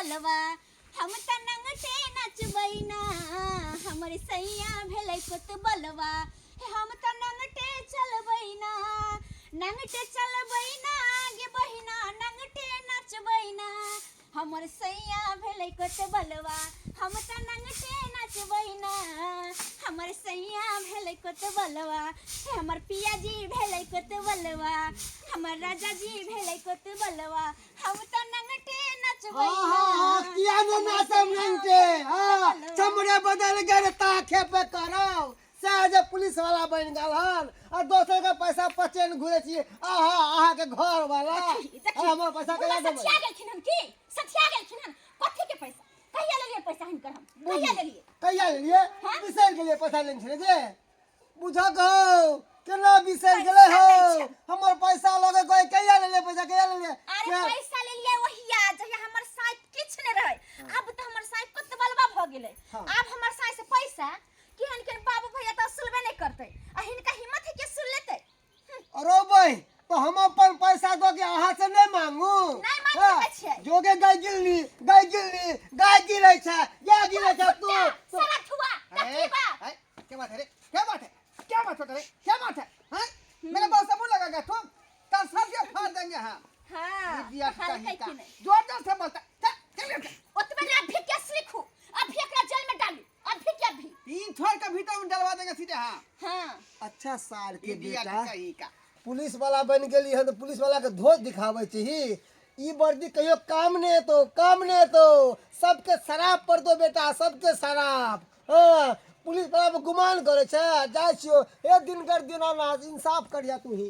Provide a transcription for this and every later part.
कोतबलवा, हम त नंगटे नचबै ना, हमर सैया भेलै कोतबलवा। हे हम त नंगटे चलबै ना, नंगटे चलबै ना गे बहिना, नंगटे नचबै ना, हमर सैया भेलै कोतबलवा। हम त नंगटे नचबै ना, हमर सैया भेलै कोतबलवा। हे हमर पिया जी भेलै कोतबलवा, हमर राजा जी भेलै कोतबलवा, हम त नंगटे नचबै हाँ हाँ हाँ ना, किया ने हमर नाचब सैया नंगटे। भेलै हाँ कोतबलवा। चमड़े बदल गेल ता खेपे करब सएह जे पुलिस वाला बनि गेल हन आ दोसर के पैसा पचेन घुरे छी। आहा अहाँ के घर वाला देखी देखी हमर पैसा बुढ़वा कहिया देबै? सठिया गेलखिन हन की? सठिया गेलखिन हन? कथी के पैसा? कहिया लेलियै पैसा हिनकर हम? कहिया लेलियै? कहिया लेलियै? हाँ? बिसरि गेलियै पैसा लेने छलियै जे बुझक हौ केना बिसरि गेलै पैसा हौ। लै छै। हमर पैसा लगे कोई कहिया लेलियै पैसा कहिया लेलियै? अरे पैसा लेलियै ओहिया जहिया हमर साइड किछु नहि रहै। आब तऽ हमर साइड कते बलबा भऽ गेलै। हाँ। आब हमर साइड से पैसा केहन केहन बाबू भैया तऽ असुलबे नहि करतै, आ हिनका हिम्मत है कि असुल लेतै? अरे भाई तो हम अपन पैसा दो के अहाँ से नहीं मांगू। नहीं मांग हाँ, सकै छियै। जोगे गाय गिलनी गाय गिलनी गाय गिलै छै गाय गिलै छै तू सारा ठुआ अरे, कथी बा? अरे, क्या बात है रे? क्या बात है? क्या बात है रे? क्या बात है? हाँ? मेरे पास सबूत लगाएगा तुम कल सर के फाड़ देंगे। हाँ हाँ इडियट हाल कहीं का कहै कि जोरदार से बोलता। चल चल चल। ओतबे ने अभी के लिखू, अभी एकरा जेल में डालू, अभी के अभी। तीन छोड़ के भीतर में डलवा देंगे सीधे। हाँ हाँ अच्छा सार के इडियट बेटा कहीं का पुलिस वाला बन गेली हन तऽ पुलिस वाला के धोत दिखाबै छी। ई वर्दी कहियो काम नहि एतो, काम नहि एतो। सबके शराब पर दो बेटा, सबके शराब। हाँ पुलिस वाला पर गुमान करे छै। जाइ छियो हे दिनकर दीनानाथ, इंसाफ करिया तू ही।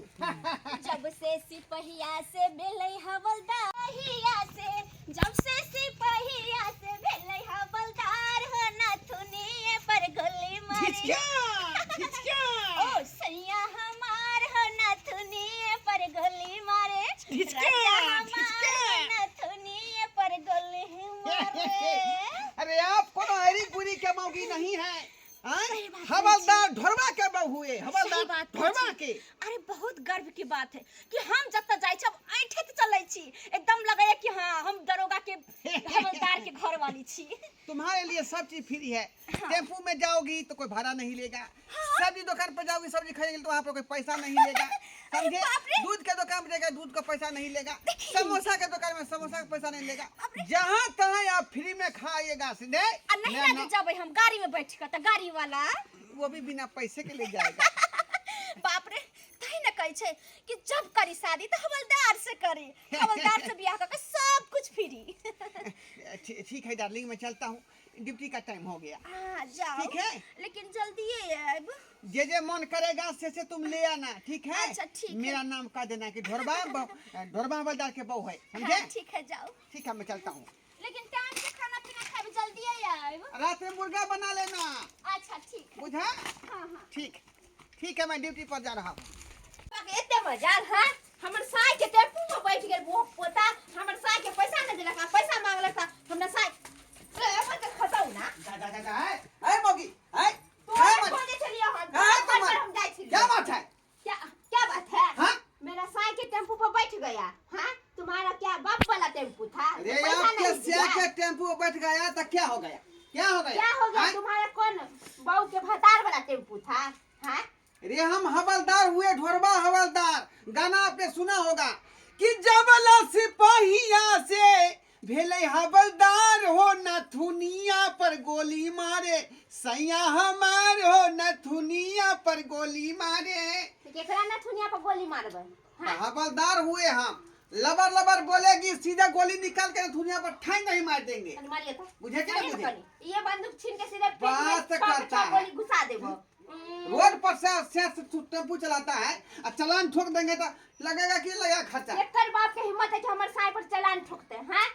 जब से सिपहिया से भेलै हवलदार हिया से, जब से सिपहिया से भेलै हवलदार हो नथुनिए पर गोली मारे। झिझकिया झिझकिया। ओ सैया हमार हो नथुनिए पर गोली मारे। झिझकिया, राजा हमार झिझकिया। हो नथुनिए पर गोली मारे। अरे आप कोनो ऐरी गुरी के मौगी नहीं है। हाँ? सही बात हवलदार ढोरवा के बहू है, सही हवलदार बात कहै ढोरवा छी। के। अरे बहुत गर्व की बात है कि हम जतऽ जाइ छी ऐठैत चलै छी, एकदम लगैया कि हाँ हम दरोगा के हवलदार के घर वाली छी। तुम्हारे लिए सब चीज फ्री है। टेम्पू में जाओगी तो कोई भाड़ा नहीं लेगा, सब्जी दुकान पर जाओगी सब्जी खरीदेंगे तो वहाँ पर कोई पैसा नहीं लेगा, समझे? बाप रे। दूध के दुकान पर जाएगा दूध का पैसा नहीं लेगा, देखी। समोसा के दुकान में समोसा का पैसा नहीं लेगा, बाप रे। जहाँ तहाँ आप फ्री में खाइएगा सीधे। आ नहीं मैं आगे ना- जबै हम गाड़ी में बैठ के तऽ गाड़ी वाला वो भी बिना पैसे के ले जाएगा। बाप रे, तही न कहै छै कि जब करी शादी तऽ हवलदार से करी, हवलदार से बियाह कऽ के सब कुछ फ्री। ठीक है डार्लिंग, मैं चलता हूँ, ड्यूटी का टाइम हो गया। आ जाओ। ठीक है। लेकिन जल्दी आएब। जे जे मन करेगा से से तुम ले आना, ठीक है? अच्छा, ठीक है। मेरा नाम कह देना कि ढोरबा ढोरबा हवलदार के बहू है, समझे? हाँ, ठीक है जाओ। ठीक है मैं चलता हूँ। लेकिन टाइम से खाना पीना खाबे, जल्दी आएब। रात में मुर्गा बना लेना। अच्छा ठीक है। बुझा? हाँ हाँ ठीक ठीक है, मैं ड्यूटी पर जा रहा हूँ। एते मजाल है हमर साई के टेम्पू में बैठ गेल वो पोता, हमर साई के पैसा नहीं देलक, पैसा मांगलक त हमरा साई ए अपन के खसाउ ना। जा जा जा जा, ए ए मौगी, ए, तो ए, खोजे मौगी। चलिए हम, ए, घर पर तुम्हारे- हम जाय छी। क्या बात है? क्या क्या बात है? हाँ? मेरा साई के टेम्पू पर बैठ गया। हाँ तुम्हारा क्या बाप वाला टेम्पू था? अरे पैसा आपके नहीं सिया दिया। के टेम्पू पर बैठ गया तो क्या हो गया? क्या हो गया? क्या हो गया? हाँ? तुम्हारा कौन बहू के भतार वाला टेम्पू था? हाँ? अरे हम हवलदार हुए, ढोरबा हवलदार। गाना आपने सुना होगा कि जबला सिपाहिया से भेले हवलदार हो नथुनिया पर गोली मारे, सैया हमार हो नथुनिया पर गोली मारे। तो केकरा नथुनिया पर गोली मारबै? हाँ? हवलदार हुए हम, लबर लबर बोलेगी सीधा गोली निकाल के नथुनिया पर ठेंग नहीं मार देंगे। कनी मारिए तो। बुझे कि नहीं मारिए तो बुझे? कनी। ये बंदूक छीन के सीधे पेट में बात छह के करता छह है। गोली घुसा देबो। रोड पर से टेम्पू चलाता है और चालान ठोक देंगे तो लगेगा कि लगा खर्चा। एकर बाप के हिम्मत है कि हमर साय पर चालान ठोकते हैं? हाँ?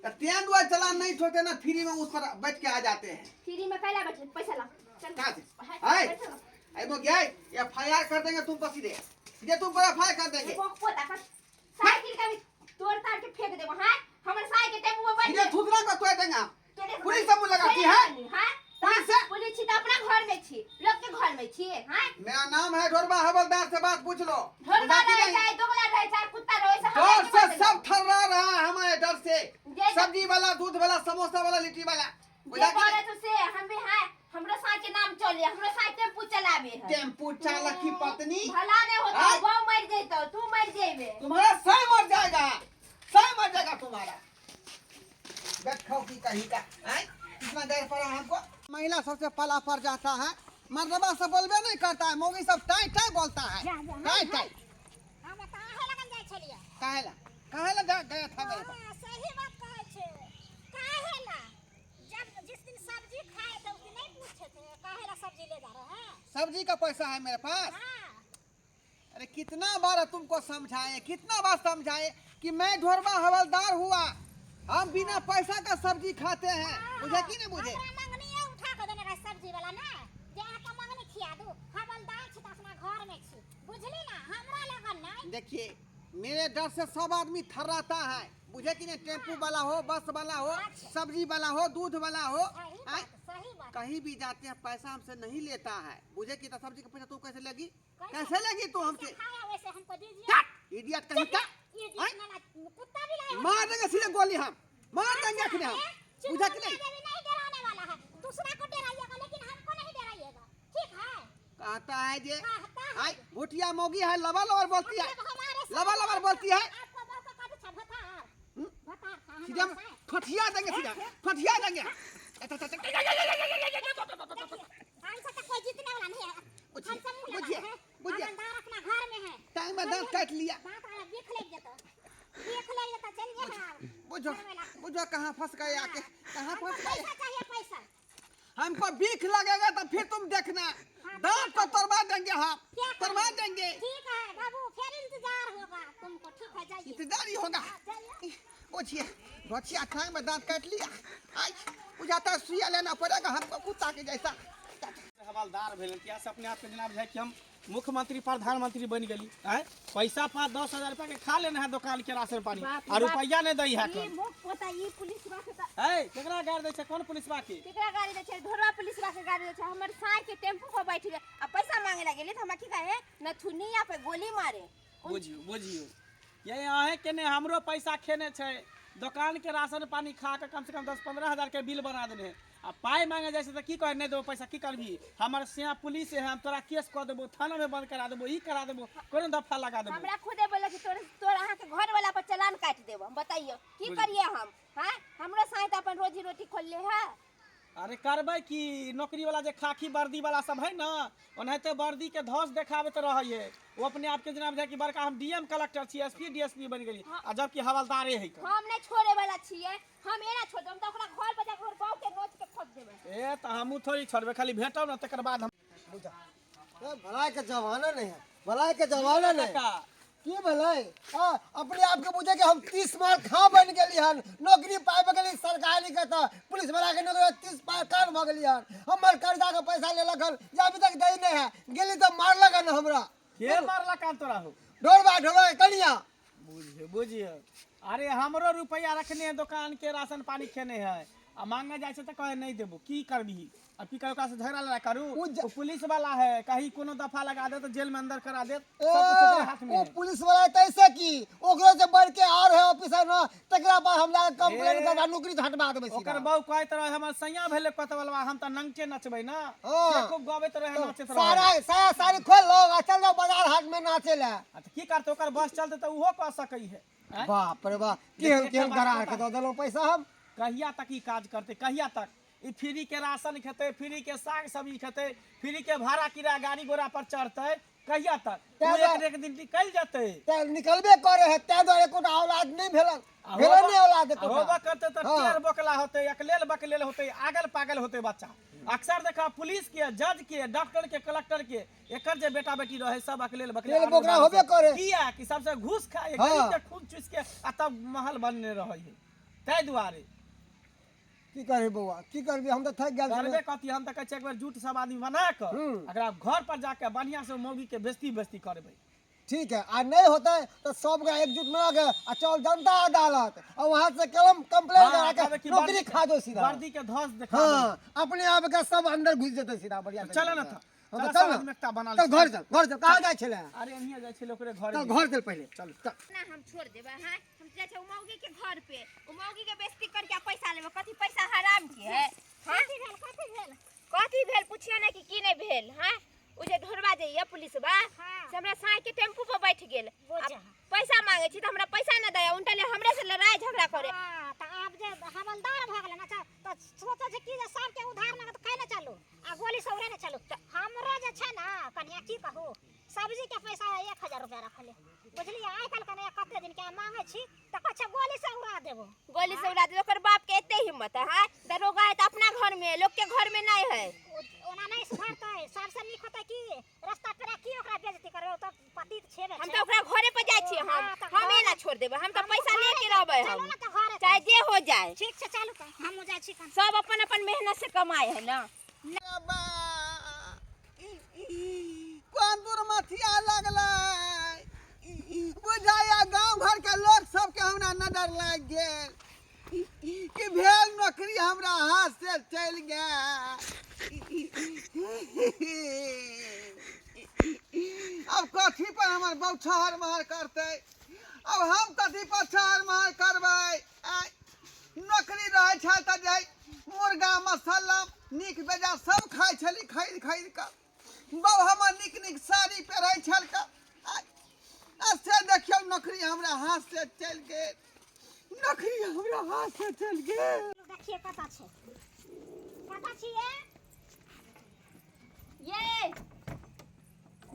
तो तें दुआ चालान नहीं ठोकते ना, फ्री में उस पर बैठ के आ जाते हैं। फ्री में कैला बैठे? पैसा ला। चल। कहाँ से? हाँ, आए। पैसा ला। आए वो गया, एफ I R कर देंगे तुम पर, सीधे सीधे तुम पर एफ I R कर देंगे। वो पोता का साइकिल का भी तोड़ ताड़ के फेंक देबो। हाँ हमर साय के टेम्पू में बैठ सीधे के। थूथना को तोड़ देंगे हम। तोड़े पुलिस सब मुँह लगाती है? हाँ? पुलिस से? पुलिस छी तो अपना घर में छी, लोग के घर में छी। हाँ? मेरा नाम है ढोरबा हवलदार, से बात पूछ लो। ढोरबा बाकी रहे नहीं। चाहे दोगला रहे चाहे कुत्ता रहे, से हमरा डर की से मतलब? सब थर्रा रहा है हमारे डर से। जय- सब्जी वाला दूध समोसा वाला लिट्टी वाला। जे बुझा कि बोले नहीं? तो से हम भी है, हमरो साथ के नाम चले, हमरो साथ टेम्पू चलावे है। टेम्पू चालक की पत्नी भला नहीं होता, आय। वो मर जैतो, तू मर जेबे। तुम्हारा सही मर जाएगा, सही मर जाएगा तुम्हारा। देखो की कहीं का आय, कितना डर पड़ा हमको। महिला सबसे पला पड़ जाता है, मर्दबा सब बोलबे नहीं करता है, मौगी सब टाई टाई बोलता है, टाई टाई। हम काहे लगन जाइ छलियै? काहे ला, काहे ला गया था मेरे पास? हाँ, सही बात कहै छै। काहे ला? जब जिस दिन सब्जी खाए थे उस दिन नहीं पूछे थे काहे ला सब्जी ले जा रहे हैं? सब्जी का पैसा है मेरे पास। हाँ। अरे कितना बार तुमको समझाए, कितना बार समझाए कि मैं ढोरबा हवलदार हुआ, हम बिना पैसा का सब्जी खाते हैं, बुझे कि नहीं बुझे? हमरा मंगनी उठा के देने रहे सब्जी वाला ना, जे अहाँके मंगनी खिया दू। हवलदार छी तऽ अपना घर में छी, बुझली ना? हमरा लगन नहीं। देखिए मेरे डर से सब आदमी थर्राता है, बुझे कि नहीं? टेम्पू वाला हो, बस वाला हो, सब्जी वाला हो, दूध वाला हो, सही आय, बात, सही बात। कहीं भी जाते हैं पैसा हमसे नहीं लेता है, बुझे कि? तो सब्जी का पैसा तू कैसे लगी, कैसे? कैसे लगी तू हमसे? खाया वैसे हमको दीजिए। इडियट कहीं का, ये आय, जितना कुत्ता भी लाए हो। मार देंगे सीधे गोली हम, मार देंगे अखने हम, बुझा कि नहीं? नहीं डराने वाला है, दूसरा को डराइएगा लेकिन हमको नहीं डराइएगा, ठीक है? कहता है जे कहता है। आय भुटिया मोगी है, लबा लबर बोलती है, मतलब हमारे साथ लबा लबर बोलती है। आपको बहुत का अच्छा भतार भतार था हमारे सीधा साथ। फटिया देंगे, सीधा फटिया देंगे। देखिए, हमसे तो कोई जीतने वाला नहीं है। बुझिए, हम सब मुंह बुझिए, लगा है। बुझिए। हवलदार अपना घर में है। टाइम में दांत काट लिया। दांत वाला बीख लग जाता, बीख लग जाता। चलिए ना। बुझो बुझो कहाँ फंस गए आके, कहाँ हमको फंस गए? पैसा चाहिए, पैसा। हमको भीख लगेगा तो फिर तुम देखना, दांत को तोड़वा देंगे हम, क्या तोड़वा करेंगे? देंगे। ठीक है बाबू, फिर इंतजार होगा तुमको, ठीक है? जाइए। इंतजार ही होगा। हाँ, जाइए। बुझिए बचिया टाइम में दांत काट लिया। आज बुझाता सुइया लेना पड़ेगा हमको कुत्ता के जैसा। हवलदार भेल किया से अपने आप के जनाब है कि हम मुख्यमंत्री प्रधानमंत्री बन गेली आय, पैसा 5-10 हजार रुपया के खा लेना है दुकान के राशन पानी बाप रे आ बाप। रुपया नहीं दै है। ई मुख पोता ई पुलिस बा के त- ऐ केकरा गाड़ दै छै? कोन पुलिस बा के? केकरा गाड़ी दै छै? ढोरवा पुलिस बा के गाड़ी दै छै। हमर साय के टेम्पू पर बैठ गेल आ पैसा मांगे लगे त हमरा की कहे नथुनिया पे गोली मारे। बुझियो बुझियो, ये अहें के ने हमरो पैसा खेने छै, दुकान के राशन पानी खा के कम से कम 10-15 हजार के बिल बना देने है। आ पाई मांगे जाइ छै तऽ की कहे नहीं देबो पैसा, की करबी? हमर सिया पुलिस है, हम तोरा केस कऽ देबो, थाना में बंद करा देबो, ई करा देबो, कोनो दफा लगा देबो। हमरा खुदे बोले कि तोर तोर अहाँ के घर वाला पर चलान काट देबो। हम बताइयो की करिए हम? हां, हमरो साय त अपन रोजी रोटी खोलले है। अरे करबै की, नौकरी वाला जे खाकी वर्दी वाला सब है ना, ओनाहिते वर्दी के धौस देखाबैत रहै है। वो अपने आप के जनाब कि बड़का हम डीएम कलेक्टर छी, एसपी डीएसपी बनि गेली, आ जबकि हवलदारे है। हम नहीं छोड़े वाला छियै, हम एना छोड़ देब, हम त ओकरा घर पर जाके ओकर बाप के नोच के खोद देबै। ए तऽ हमहूँ थोड़ी छोड़बै, खाली भेटब ने तकर बाद हम। बुझा ए, भलाई के जमाना नहीं है, भलाई के जमाना नहीं। काका, की भलाई? हाँ, अपने आप के बुझे कि हम 30 मार खा बन गेली हन, नौकरी पाबि गेली सरकारी के, तऽ पुलिस वाला के नौकरी 30 पार कान भऽ गेली हन। हमर कर्जा के पैसा लेलक हन, जे अभी तक दै नहीं है, गेली तऽ मारलक हन हमरा। के मारलक कान तोरा हो? ढोरबा ढोरबा के कनिया। बुझियो बुझियो, अरे हमरो रुपया रखने है, दुकान के राशन पानी खेने है, आ मांगे जाइ छै तऽ कहे नहीं देबो, की करबही? अब की करू, ओकरा से झगड़ा लड़ाई करू? उ ओ पुलिस वाला है, कहीं कोनो दफा लगा दे तो जेल में अंदर करा दे, सब कुछ ओकरे हाथ में ओ है। पुलिस वाला तैसे की ओकरो से बढ़ के और है ऑफिसर न, तकरा पर हम जाके कंप्लेन ए, करबा, नौकरी से हटवा देबै सीधा। ओकर बहू कहैत रहे हमर सैया भेलै कोतवलवा, हम तऽ नंगटे नचबै ना। हाँ। से खूब गबैत रहे, नाचैत रहे। सारा सारा साड़ी खोल लो आ चल जाओ बाजार हाट में नाचे ला। आ तऽ की करतै, ओकर बस चलतै तऽ ओहो कऽ सकै है। आँय? बाप रे बाप, केहन देखिए, केहन एकटा बात गरार के पता। दऽ देलहुँ पैसा हम। कहिया तक ई काज करतै, कहिया तक ई फ्री के राशन खेतै, फ्री के साग सब्जी खेतै, फ्री के भाड़ा किराया गाड़ी घोड़ा पर चढ़तै, कहिया तक? तैं ओ एक दुआरे- एक दिन निकलि जेतै। तें निकलबे करे है, तें दुआरे एकोटा औलाद नहीं भेलन, आ भेलन होबो- नहीं औलाद आ एकोटा। होबो करतै तऽ हाँ। टेढ़ बोकला होतै, अकलेल बकलेल होतै, आगल पागल होतै बच्चा। अक्सर देखा पुलिस के, जज के, डॉक्टर के, कलेक्टर के एकर जे बेटा बेटी रहे सब अकलेल बकलेल तेल आगल बोकरा पागल होबे सब। करे। किया कि सबसे घूस खाए, हाँ। गरीब के खून चूस के आ तब महल बनने रहै है, ताहि दुआरे। की करबी बौआ, की करबी, हम तऽ थाकि गेल छी। करबे कथी, हम तऽ कहै छियै एक बेर जुट सब आदमी बना कऽ एकरा घर पर जाके बढ़िया से मौगी के बेइज्जती बेइज्जती करबै। ठीक है, आ नहीं होता है तो सब का एकजुट बना के आ चल जनता अदालत, और वहां से कलम कंप्लेन हाँ, करा कहबै के कि नौकरी खा दो सीधा, वर्दी के धस देखा देबै। हाँ, अपने आप के सब अंदर घुस जेते सीधा बढ़िया। चल ना था, हाँ, चल तो चल सब ना। आदमी एकटा बना चल लै। घर चल, घर चल, कहाँ जाइ छलै? अरे एनहिये जाइ छलै ओकरे घर। चल घर चल पहिले, चल। चल। ना हम छोड़ देबै। हाँ, हम जाइ छै उ मौगी के घर पे, उ मौगी के बेइज्जती करके आ पैसा लेबै। कथी पैसा छियै हाँ कथी भेल कथी भेल कथी भेल पुछियो ने कि की नहि भेल हाँ ओ जे ढोरबा जे ये पुलिसबा हाँ। से हमरा साँझ के टेम्पू पर बैठ गेल बुझ। आ पैसा मांगे छी तऽ हमरा पैसा नहि दैया उनटा ले हमरे से लड़ाई झगड़ा करे हाँ, तऽ आब जे हवलदार भऽ गेलै ने तऽ सोचै छै कि जे सबके उधार मांगत खाइ ने चलू आ गोली सौरे ने चलू हमरो जे छै ने कनिया की कहू सब्जी के पैसा 1000 रुपया रखले बुझलियै आइ काल्हि कनिया कते दिन के मांगे छी तऽ कहै छै गोली से उड़ा देबो गोली से उड़ा दे ओकर बाप के एते हिम्मत है हाँ दरोगा है तऽ अपना घर में लोग के घर में नहीं है ओना नहीं सुधरतै सबसे नीक होतै कि रास्ता पेरा की ओकरा बेइज्जती करबै ओ तऽ पतित छेबे हम छै तऽ ओकरा घरे पर जाइ छियै हम हाँ, तऽ हम घरे- ना छोड़ देबै हम तऽ हमहूँ पैसा घरे लेके रहबै चलू हम ने तऽ घरे चाहे जे हो जाए ठीक छै चलू तऽ हमहूँ जाइ छी कन सब अपन अपन मेहनत से कमाए है ना बाबा कोन दूर मथिया लगलै बुझाया गांव घर के लोग सबके हमरा नजर लागि गेल कि भेल नौकरी हमरा हाथ से चलि गेल। अब कथी पर हमर बहु छहर महर करतै, अब हम कथी पर छहर महर करबै? आँय, नौकरी रहै छल तऽ जे मुर्गा मसल्ला नीक बेजा सब खाइ छली खरीद खरीद कऽ, बहु हमर नीक नीक साड़ी पहिरै छल कऽ। आ से देखियौ नौकरी हमरा हाथ से चलि गेल, नौकरी हमरा हाथ से चलि गेल। देखिए कतऽ छै, कतऽ छियै? ये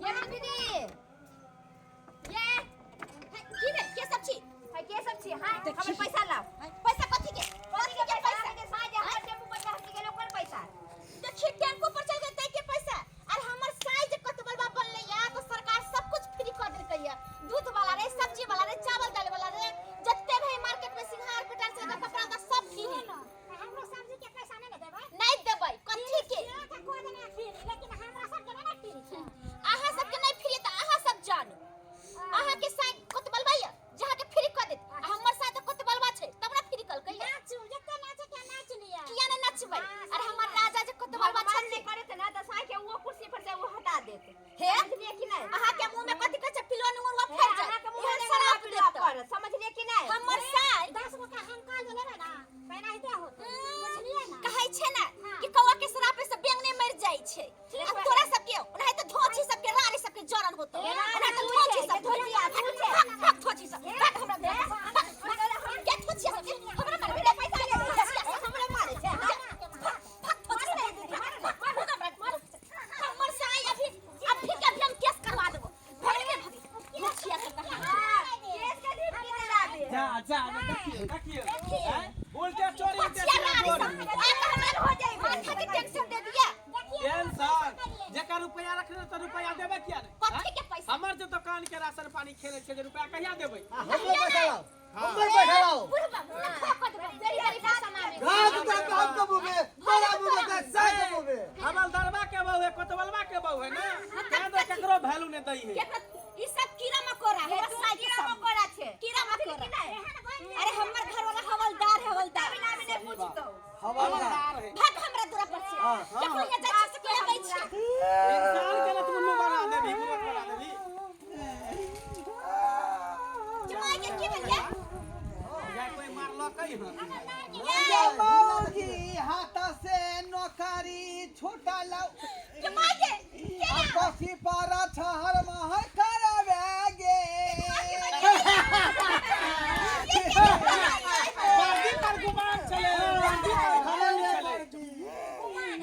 ये दीदी ये की भेल के सब छी है के सब छी हां हमर पैसा लाओ। पैसा कथी के? कथी के पैसा? के साँझ हमर टेम्पू पर चढ़ गेल ओकर पैसा। देखी टेम्पू पर चढ़ गेल के पैसा। और हमर साई जे कतबलबा बनलै या तो सरकार सब कुछ फ्री कर देलकै या, दूध वाला रे, सब्जी वाला रे, चावल दाल वाला रे, जत्ते भी मार्केट में सिंघार पेटार से लेकर कपड़ा का सब फ्री है। सुनो, हमरो सब्जी के पैसा नहीं ने देबै? नहीं देबै कथी के? से तऽ कोइ देना फ्री, लेकिन हमरा सबके नहि ने फ्री छै। अहाँ सबके नहीं फ्री तऽ अहाँ सब जानू। अहाँ के साई कतबलबा या जहाँ के फ्री कर देत, आ हमर साई तऽ कतबलबा छै तब ना फ्री कलकै या। नाचू जते नाचे के नाच लिअ। किया ने नचबै? हाँ, और हमर राजा जे कतबलबा भगवान छथिन नहि करत ना तऽ साँझ के वो कुर्सी पर से वो हटा देत। हे समझलियै कि नहि? अहाँ के मुंह में कथि कहै छै पिलुआ नुनुआ हे, फैल जाय, अहाँ के मुँह में एहन नहि शराब पिलुआ देत पड़त, समझलियै कि नहि? हमर साई। 10 गो के हंकाल जे लेबै ना तेनाहिते होतै, बुझलियै ना? कहै छै ना हाँ। कि कौआ के शराब से बेंग नहीं मर जाइ छै, आ तोरा सबके ओनाहिते धोछी सबके रानी सबके जरन होतौ, ओनाहिते धोछी सब धोछिया, धोछिया। भाग भाग धोछी सब भाग हमरा दे, भाग भाग के धोछिया सब हमरा मारबे रे पैसा ले धोछिया सब हमरा मारे छै भाग भाग धोछी सब भाग हमरा मार। हमर साई अभी अभी के अभी हम केस करवा देबो, भगले भगले धोछिया सब हाँ, केस के धमकी दिलाबे। जा जा देखियो देखियो हैं? उल्टे चोरी उल्टे धोछिया रानी चोरी। सब आ तऽ हमरा हो जाई माथा के टेंशन दे दिया। टेंशन जेकर रुपया रखने तऽ रुपया देबै किया नहि? कथी के पैसा? हमर जे दुकान के राशन पानी खेले छै जे रुपया कहिया देबै? हमरो पैसा लाओ, हमरो पैसा लाओ। बुढ़बा मुँह खा कऽ देबै बेरी बेरी पैसा मांगे। घास उठा के हम कबूबे, तोरा मुँह में साई कबूबे। हवलदारवा के बहू है, कोतवलवा के बहू है ना, तें तो केकरो वैल्यू नहि दै है। ई सब कीड़ा मकोड़ा है, साई के कीड़ा सब मकोड़ा छै। कीड़ा मकोड़ा। अरे हमर घर वाला हवलदार है, हवलदार। बिना बिना पूछतौ। हवलदार हवलदार है। भाग हमरा दूरा पर से। देखो यहाँ जाइ छी से कोई आबै छै। इंसान के ना तू उल्लू बना देबी, मूर्ख बना देबी। जमाई के की भेल ये? या कोई मारलकै हन? बाबूजी हाथ से नौकरी छूटल जमाई के आ कथी पर छहर महर करबे गे? वर्दी पर गुमान छलै, वर्दी पर घमंड छलै,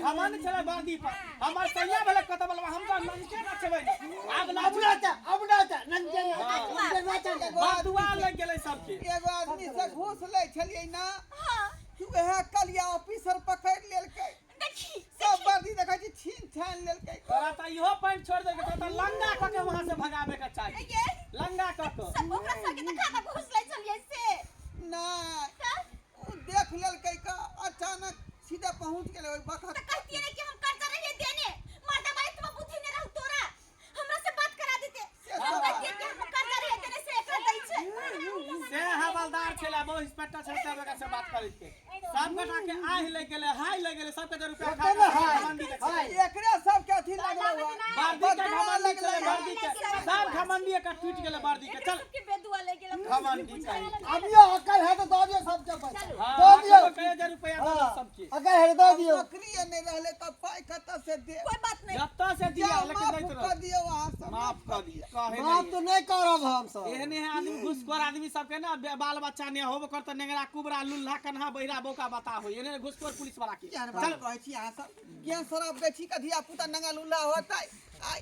घमंड छलै वर्दी पर। हमर सैया भेलै कतबलवा, हम तऽ नंगे नचबै आब अब नाचू। नाचा, अब नाचा, नंगे नाचा, नंगे नाचा। बदुआ लागि गेलै सबके। एगो आदमी से घूस लै छलियै ना, उएह कलिया ऑफिसर पकड़ि लेलकै, देखी सब वर्दी देखै छी छीन छानि लेलकै। तोरा तऽ इहो पानि छोड़ि देलकै, तोरा तऽ लंगा कऽ के वहाँ से भगाबे के चाही, ये लंगा कऽ के। सब ओकरा सबके तऽ खा कऽ घुस लै छलियै से। नहि, ओ देख लेलकै का अचानक सीधा पहुँच गेलै ओहि बखत। तऽ कहतियै ने कि हम कर्जा रहियै देने, मर्दा बाई तुम बुद्धि नहि रहू तोरा, हमरा से बात करा देते। हम कहतियै कि हम कर्जा रहियै देने से एकरा दै छै। से हवलदार छलै, बहु इंस्पेक्टर छलै, सब ओकरा से बात करैत के सब गोटा के आहि लागि गेलै, हाय लागि गेलै सबके, जे रुपया खा केना के हाय? घमंडी के छलै। हाय। एकरे सबके अथी लागल हुआ वर्दी के बदुआ घमंडी लगलै। छलै, वर्दी के सब घमंडी के टूटि गेलै वर्दी के। चल सबके बेदुआ लागि गेलै। घमंडी कहीं। अभियो अकल है तो दऽ दियौ सबके पैसा, हाँ, दऽ दियौ। कहियो 1000 रुपया दऽ हाँ, सबके। अगर है दऽ दियौ। नौकरी नहीं रहले तऽ पाइ कतऽ से दे? कोई बात नहीं। जतऽ से दिया जाओ, लेकिन माफ दैत कऽ रह। दियौ अहाँ सब। माफ कऽ दियौ, कहे माफ नहीं। तो नहीं करब हम सब। एहने है आदमी घुसखोर आदमी सबके ना बाल बच्चा ने होबो करत, नेंगरा कुबरा लुल्हा कन्हा बहिरा बौका बता हो, एहने घुसखोर पुलिस वाला के। केहन बात कहै छी अहाँ सब? केहन शराब दै छी के धिया पुता नंगा लुल्ला होतै? आइ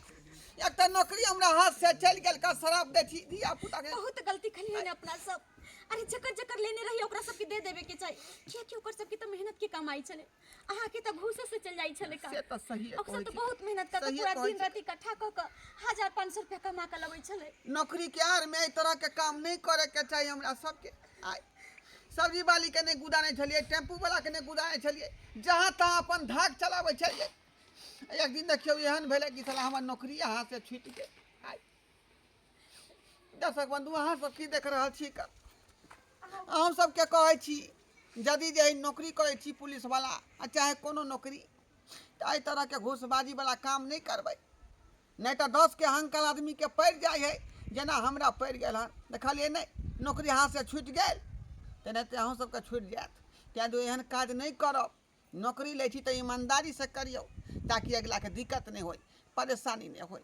एकटा नौकरी हमरा हाथ से चलि गेल का शराब दै छी धिया पुता के। बहुत गलती खलिए ने अपना सब। अरे जकर जकर लेने रही ओकरा सबके दे देवे के चाही, कियाकि ओकर सबके तऽ मेहनत के कमाई छलै, अहाँके तऽ घूसे से चल जाइ छलै काम। से तऽ सहिए ओकर कहै सब तऽ छी। बहुत मेहनत कऽ के सहिए पूरा कहै दिन छी। राति इकट्ठा कऽ कऽ 1500 रुपया कमा कऽ लबै छलै। नौकरी के आड़ में एहि तरह के काम नहीं करे के चाही हमरा सबके। आइ सब्जी वाली के नहीं गुदाने छलियै, टेम्पू वाला के नहीं गुदाने छलियै, जहाँ तहाँ अपन धाक चलाबै छलियै। एक दिन देखियौ एहन भेलै कि साला हमर नौकरी हाथ से छूटि गेल। आइ दर्शक बंधु, अहाँ सब की देख रहल छी? अहूँ सबके कहै छी, यदि जे नौकरी करै छी पुलिस वाला आ चाहे कोनो नौकरी, तऽ एहि तरहके घूसबाजी वाला काम नहि करबै, नहि तऽ 10 के हंकल आदमीके पड़ि जाइ है, जेना हमरा पड़ि गेल हन। देखलियै नहि, नौकरी हाथ से छूटि गेल, तेनाहिते अहूँ सबके छूटि जायत। तैँ दुआरे एहन काज नहि करब। नौकरी लै छी तऽ ईमानदारीसँ करियौ, ताकि अगिलाके दिक्कत नहि होइ, परेशानी नहि होइ।